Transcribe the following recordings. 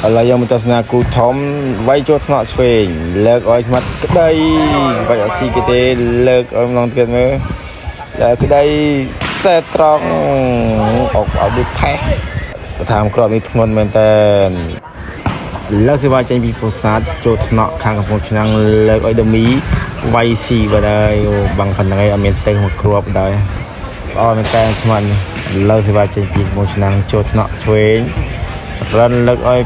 ឥឡូវយើងមកទស្សនាគូធំវាយចូលថ្នាក់ឆ្វេងលើកឲ្យស្មាត់ក្តីវាយអត់ស៊ីគេទេលើកឲ្យម្ដងទៀតមើលលើកក្តីសែត្រង់អុកឲ្យដូចផេះបន្ថែមគ្រាប់នេះធ្ងន់មែនតើលើកសេវាចេញពីពោធិ៍សាត់ចូលថ្នាក់ខាងកំពង់ឆ្នាំងលើកឲ្យដមីវាយស៊ីបាត់ហើយអូបាំងប៉ុណ្្នឹងឯងអត់មានទៅមកគ្រាប់ដែរល្អមែនតើស្មាត់នេះលើកសេវាចេញពីកំពង់ឆ្នាំងចូលថ្នាក់ឆ្វេង រិនលើកឲ្យ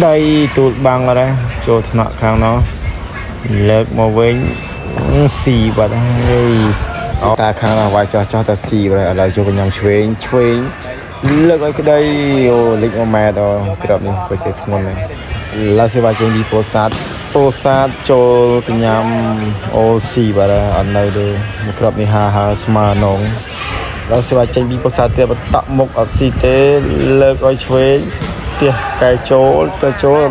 ដីទូលបាំងអត់ដែរចូលថ្នាក់ខាងនោះលើកមកវិញស៊ីបាត់ហើយអត់តាខាងនោះវាយចោះចោះតែស៊ីបាត់ហើយឥឡូវចូលកញ្ញាំឆ្វេងឆ្វេងលើកឲ្យក្តីអូលិច1ម៉ែត្រដល់ក្របនេះក៏ជាធ្ងន់ដែរឡើយសេវាចេញពីពោធិ៍សាត់ពោធិ៍សាត់ចូលកញ្ញាំអូស៊ីបាត់ហើយអត់នៅទេមួយក្របនេះហាហាស្មើនង ដល់សេវាចេញពីប្រាសាទទៀតបតក់មុខអត់ស៊ីទេលើកឲ្យឆ្វេងផ្ទះកែចូលទៅចូល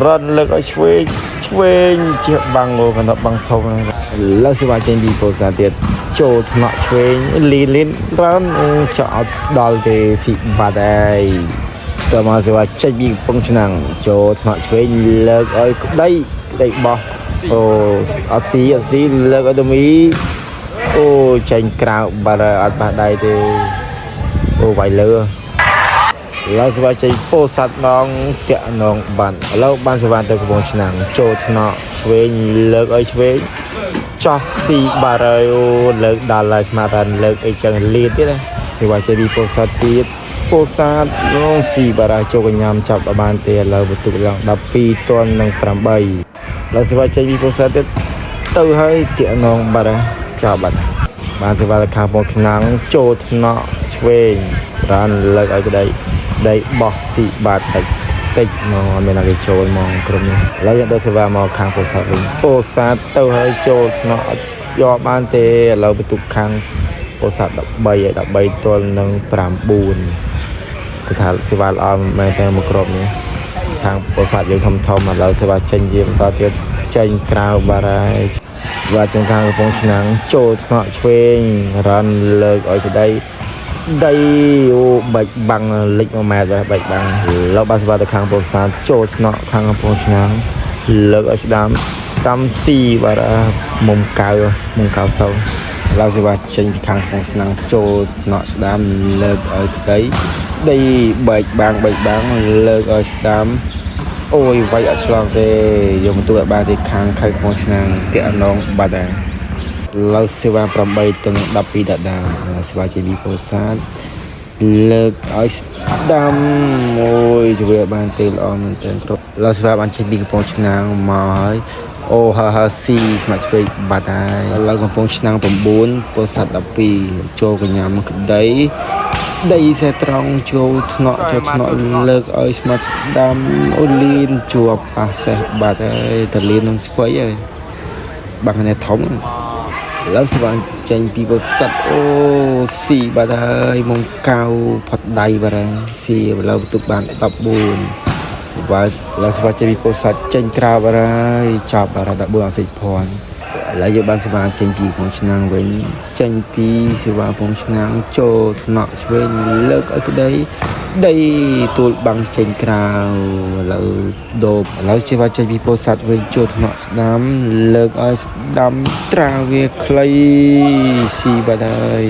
រិនលើកឲ្យឆ្វេងឆ្វេងជាបាំងអូកណ្ដប់បាំងធំហ្នឹងលើកសេវាចេញពីប្រាសាទទៀតចូលថ្នាក់ឆ្វេងលីនលីនរិនចោះអត់ដល់ទេស៊ីបាត់ហើយតើមកសេវាចេញពីកំពង់ឆ្នាំងចូលថ្នាក់ឆ្វេងលើកឲ្យក្តីក្តីបោះអូអត់ស៊ីអត់ស៊ីលើកឲ្យដមី អូចេញក្រៅបាត់ហើយអត់ប៉ះដៃទេអូវាយលើឡើយសេវាចេញពោធិ៍សាត់ដងតាក់នងបានឥឡូវបានសេវាទៅកំពង់ឆ្នាំងចូលថ្នាក់ឆ្វេងលើកឲ្យឆ្វេងចោះស៊ីបាត់ហើយអូលើកដល់ហើយស្មារតីលើកអីចឹងលៀតទៀតណាសេវាចេញពីពោធិ៍សាត់ទៀតពោធិ៍សាត់នងស៊ីបាត់ហើយចូលកញ្ញាំចាប់ដល់បានទេឥឡូវបន្ទុកឡើង12ទាន់នឹង8ឡើយសេវាចេញពីពោធិ៍សាត់ទៀតទៅហើយតាក់នងបាត់ហើយចោលបាត់ បានសេវាទៅខាងពងឆ្នាំងចូលថ្នាក់ឆ្វេងរានលើកឲ្យក្តីដីបោះស៊ីបាតតិចតិចមកអត់មានอะไรចូលមកក្រុមនេះឥឡូវយើងដល់សេវាមកខាងពោធិ៍សាត់វិញពោធិ៍សាត់ទៅហើយចូលថ្នាក់អត់យកបានទេឥឡូវបន្ទុកខាងពោធិ៍សាត់13ហើយ13ទល់នឹង9គឺថាសេវាល្អមែនតើមកក្រុមនេះខាងពោធិ៍សាត់យើងធំធំឥឡូវសេវាចេញជាបន្តទៀតចេញក្រៅបាត់ហើយ ស្វាចង្ការកំពង់ឆ្នាំងចូលថ្នាក់ឆ្វេងរ៉ាន់លើកឲ្យក្តីដីអូបាច់បាំងលិច1ម៉ែត្រដែរបាច់បាំងលោកបានស្វាទៅខាងពោធិ៍សាត់ចូលថ្នាក់ខាងកំពង់ឆ្នាំងលើកឲ្យស្ដាំតាមស៊ីបាទមុំកៅមុំកៅសូវឡើយសេវាចេញពីខាងកំពង់ឆ្នាំងចូលថ្នាក់ស្ដាំលើកឲ្យក្តីដីបែកបាំងបែកបាំងលើកឲ្យស្ដាំ អូយវាយអត់ឆ្លងទេយកបន្ទូឲ្យបានទេខាងខេត្តកំពង់ឆ្នាំងតាក់នងបាត់ហើយឡើយសេវា8ទៅនឹង12ដដាលសេវាជាវីពោធិ៍សាត់លើកឲ្យស្ដាំអូយជួយឲ្យបានទេល្អមែនទែនគ្រប់ឡើយសេវាបានចេញពីកំពង់ឆ្នាំងមកហើយអូហាហាស៊ីស្មាត់ស្វេកបាត់ហើយឥឡូវកំពង់ឆ្នាំង9ពោធិ៍សាត់12ចូលកញ្ញាំក្តី ដីសេត្រង់ចូលថ្នាក់ចូលថ្នាក់លើកឲ្យស្មាត់ស្ដាំអូលីនជាប់ប៉ះសេះបាត់ហើយតលៀននឹងស្វ័យហើយបាំងនេះធំឥឡូវស្វាងចេញពីបសិតអូស៊ីបាត់ហើយមកកៅផុតដៃបាត់ហើយស៊ីឥឡូវបន្ទុកបាន14ស្វាឥឡូវស្វាចេញពីពោធិ៍សាត់ចេញក្រៅបាត់ហើយចប់បាត់ហើយ14អសិភ័ណ្ឌ ឥឡូវយើងបានសេវាចេញពីកំពង់ឆ្នាំងវិញចេញពីសេវាកំពង់ឆ្នាំងចូលថ្នាក់ឆ្វេងលើកឲ្យក្តីដីទួលបាំងចេញក្រៅឥឡូវដូបឥឡូវសេវាចេញពីពោធិ៍សាត់វិញចូលថ្នាក់ស្ដាំលើកឲ្យស្ដាំត្រាវាខ្លីស៊ីបាត់ហើយ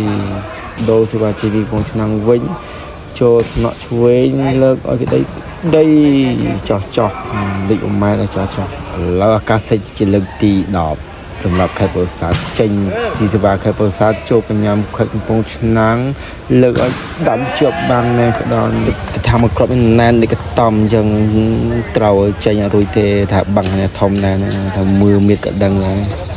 ដូរសេវាចេញពីកំពង់ឆ្នាំងវិញចូលថ្នាក់ឆ្វេងលើកឲ្យក្តីដីចោះចោះលិច1ម៉ែត្រចោះចោះឥឡូវអាកាសសិចជាលើកទី10សម្រាប់ខេត្តពោធិ៍សាត់ចេញពីសេវាខេត្តពោធិ៍សាត់ចូលកញ្ញាំខេត្តកំពង់ឆ្នាំងលើកឲ្យស្ដាំជាប់បាំងណែក្តល់គេថាមកគ្រាប់ណែនដូចកតំអញ្ចឹងត្រូវឲ្យចេញអត់រួចទេថាបាំងនេះធំណែនថាមើលមៀតក៏ដឹងដែរ